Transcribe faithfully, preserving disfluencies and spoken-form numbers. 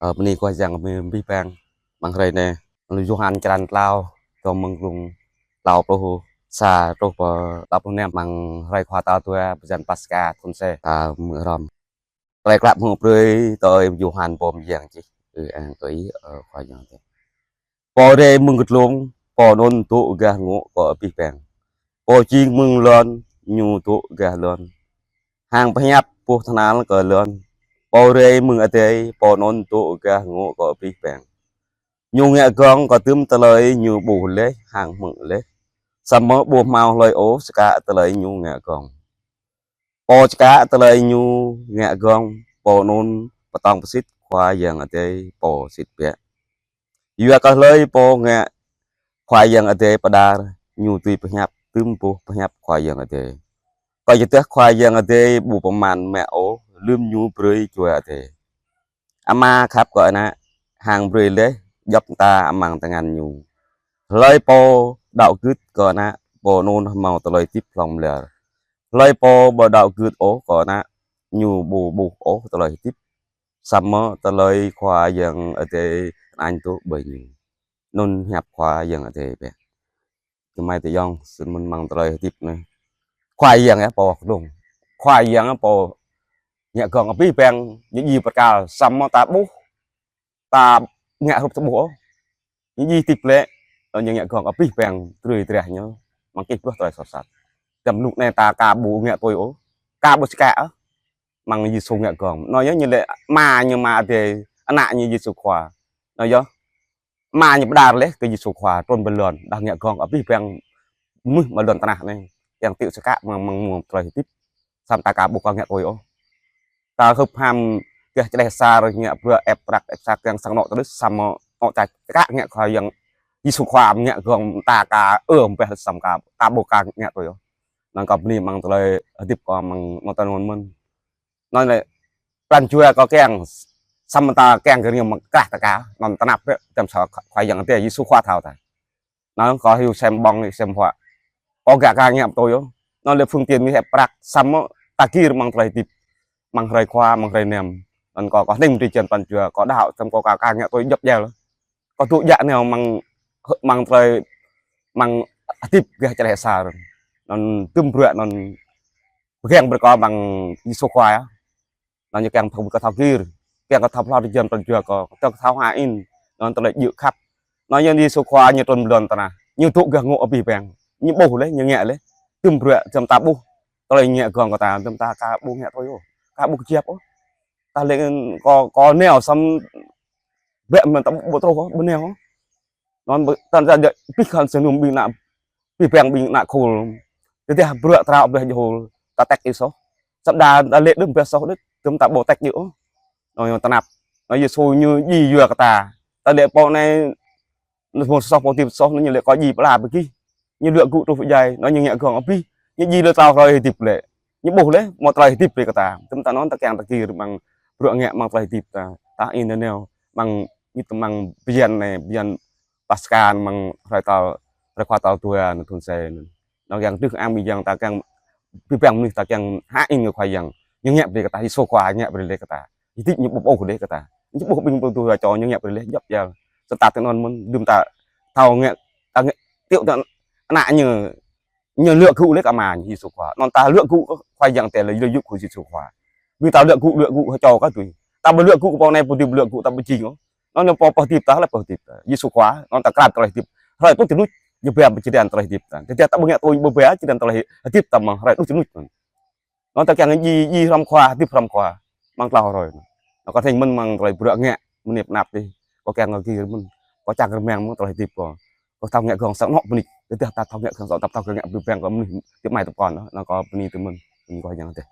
Ơ, bơni Khua Yang kơ ƀing abih bang. Amăng hrơi anai, Yôhan črăn klâo, čơmơ̆ng klŭng klâo pluh sa truh pơ klâo pluh năm, amăng hrơi Khua tal dua bơyan Paskha thŭn C, ta hmư̆ hrŏm. Tơlơi klă mơak brơi tui Yôhan pô mơyang čih. Ư-ang kơ Ih, ơ Khua Yang Adai. Pô rai mơ̆ng kơtlông, pô anŭn dŏ gah ngŏ kơ abih bang. Pô jing mơ̆ng lŏn, ñu dŏ gah lŏn, hăng pơhiăp boh tơhnal kơ lŏn. Pô rai mơ̆ng adai, pô anŭn dŏ gah ngŏ kơ abih bang. Ñu ngă gơ̆ng kơ tơm tơlơi ñu ƀuh laih hăng hmư̆ laih, samơ̆ ƀu hmâo hlơi ôh čơkă tơlơi ñu ngă gơ̆ng. Pô čơkă tơlơi ñu ngă gơ̆ng, pô anŭn pơtŏng pơsĭt Khua Yang Adai pô sĭt biă. Yua kơ hlơi pô ngă Khua Yang Adai pơđar, ñu dưi pơhiăp tơm boh pơhiăp Khua Yang Adai. Kơ yua dah Khua Yang Adai ƀu pơmăn mă ôh lơ̆m ñu brơi Jua Adai. Ama khăp kơ Ană, hăng brơi laih djŏp mơta amăng tơngan ñu. Hlơi pô đaŏ gưt kơ Ană, pô anŭn hmâo tơlơi hơdip hlŏng lar. Hlơi pô ƀu đaŏ gưt ôh kơ Ană, ñu ƀu ƀuh ôh tơlơi hơdip, samơ̆ tơlơi Khua Yang Adai añ dŏ ƀơi ñu. Anŭn hiăp Khua Yang Adai biă. Tơmai tơyŏng, sĭt mơ̆n amăng tơlơi hơdip anai. Khua Yang yơh pô kơđông. Khua Yang yơh pô ngă gơ̆ng abih bang, ñu djai bơrkal, samơ̆ ta ƀuh, ta ngă hrup ta ƀuh ôh. Ñu djai hơdip lĕ, ñu ngă gơ̆ng abih bang, drơi drah ñu, amăng kih pluh tơlơi soh sat. Tơm lu anai ta aka ƀu ngă tui ôh, aka ƀu čơkă ôh, amăng Yêsu ngă gơ̆ng. Anŭn yơh ñu lĕ Ama ñu, Ama Adai, Ană ñu Yêsu Khua. Anŭn yơh Ama ñu pơđar laih kơ Yêsu Khua trŭn pơ lŏn, đah ngă gơ̆ng abih bang mơnuih amăng lŏn tơnah anai. Yang tui čơkă amăng, amăng mơ̆ng tơlơi hơdip, samơ̆ ta aka ƀu kơ ngă tui ôh. Ta hưp ham gah čơđeh asar, ngă bruă ĕp prăk ĕp sa kiăng sang anŏ tơlơi, samơ̆ anŏ ta čơkă ngă Khua Yang Yêsu Khua ngă gơ̆ng, ta aka ơ ƀeh samơ̆ aka, ta ƀu kơ ngă tui ôh. Anŭn kơ bơni amăng tơlơi hơdip kơ amăng anŏ ta anŭn mơ̆n. Anŭn lĕ pran jua kơ kiăng, samơ̆ ta kiăng kơ ñu mơ̆ng krah ta aka, anŭn tơnap biă, tơm sa Khua Yang Adai Yêsu Khua thâo ta. Anŭn kơ hyu sem ƀơ̆ng, sem huă. Kơ gah aka ngă tui ôh. Anŭn lĕ phương tiện ñu ĕp prăk, samơ̆ ta gir amăng tơlơi hơdip, amăng hrơi Khua, amăng hrơi năm. Anŭn kơ, kơ hning drơi jăn pran jua, kơ đaŏ, samơ̆ kơ aka ngă tui djŏp djel. Kơ dŏ djă nao amăng, amăng tơlơi, amăng hơdip gah čơđeh asar. Anŭn tơm bruă, anŭn pơgang brơi kơ amăng Yêsu Khua yơh. Anŭn ñu kiăng pơkă kơ thâo gir, kiăng kơ thâo pơhlao drơi jăn pran jua kơ, kơ thâo hơin, anŭn tơlơi djơ̆ khăp. Anŭn ñu Yêsu Khua ñu trŭn pơ lŏn tơnah, ñu dŏ gah ngŏ abih bang. Ñu ƀuh laih, ñu ngă laih. Tơm bruă, tơm ta ƀuh tơlơi ngă gơ̆ng kơ ta, tơm ta aka ƀu ngă tui ôh, aka ƀu kơjăp ôh. Ta lĕ kơ, kơ nao samơ̆ ƀĕ mơ̆n ta ƀu truh ôh, ƀu nao ôh. Anŭn ƀu, ta, ta djơ̆ pih khan sơnum ƀing ană, pih bang ƀing ană khul. Tơdah bruă trao ƀleh jơhul, ta tĕk ih soh. Samơ̆ đa, ta lĕ đơ̆m ƀleh soh đôč, tơm ta ƀu tĕk djơ̆ ôh. Anŭn ñu tơnap. Anŭn Yêsu ñu djai yua kơ ta. Ta lĕ pô anai, anŭn mơ̆ng soh pô hơdip soh, anŭn ñu lĕ kơ djai pơala pơgih. Ñu luă gŭ truh pơ djai, anŭn ñu ngă gơ̆ng abih. Ñu djai lĕ trao hrơi hơdip lĕ. Ñu ƀuh laih, hmâo tơlơi hơdip brơi kơ ta. Tơm ta anŭn ta kiăng ta gir amăng bruă ngă amăng tơlơi hơdip ta. Ta hơin ta nao, amăng, ñu tơm amăng bơyan anai, bơyan Paskha amăng hrơi tal, hrơi Khua tal dua anŭn thŭn C anŭn. Anŭn kiăng tơ̆ ang ƀing yang ta kiăng, pih bang mơnuih ta kiăng hơin kơ Khua Yang. Ñu ngă brơi kơ ta, Yêsu Khua ngă brơi laih kơ ta. Hơdip ñu ƀuh ƀuh laih kơ ta. Ñu ƀuh ƀing pơtô čô ñu ngă brơi laih djŏp djel. Samơ̆ ta tui anŭn mơ̆n, đơ̆m ta thâo ngă, ta ngă, tui ta ană ñu, ñu luă gŭ laih kơ Ama ñu Yêsu Khua. Anŭn ta luă gŭ kơ Khua Yang ta lĕ luă gŭ kơ Yêsu Khua. Ƀing ta luă gŭ, luă gŭ hơčâo kơ tui. Ta ƀu luă gŭ kơ pô anai pô hơdip, luă gŭ ta ƀu jing ôh. Anŭn ñu pô, pô hơdip ta, hlơi pô hơdip ta? Yêsu Khua. Anŭn ta krăn tơlơi hơdip. Hrơi truh jơnuč, ñu ba pơjơlan tơlơi hơdip ta. Tơdah ta ƀu ngă tui, ƀu ba jơlan tơlơi hơdip ta mơ̆ng hrơi truh jơnuč anŭn. Anŭn ta kiăng djai, djai hrŏm Khua, hơdip hrŏm Khua. Amăng klâo hrơi anŭn. Anŭn kơ hning mơ̆n amăng tơlơi bruă ngă, mơnit pơnap tih. Kơ kiăng kơ gir mơ̆n. Kơ čang rơmang mơ̆n tơlơi hơdip kơ. Kơ thâo ngă gơ̆ng sang anŏ bơni. Tơdah ta thâo ngă gơ̆ng sang, ta thâo ngă pih bang kơ mơnuih tơmai tơpon. Anŭn kơ bơni tui mơ̆n. Bơni Khua Yang tih.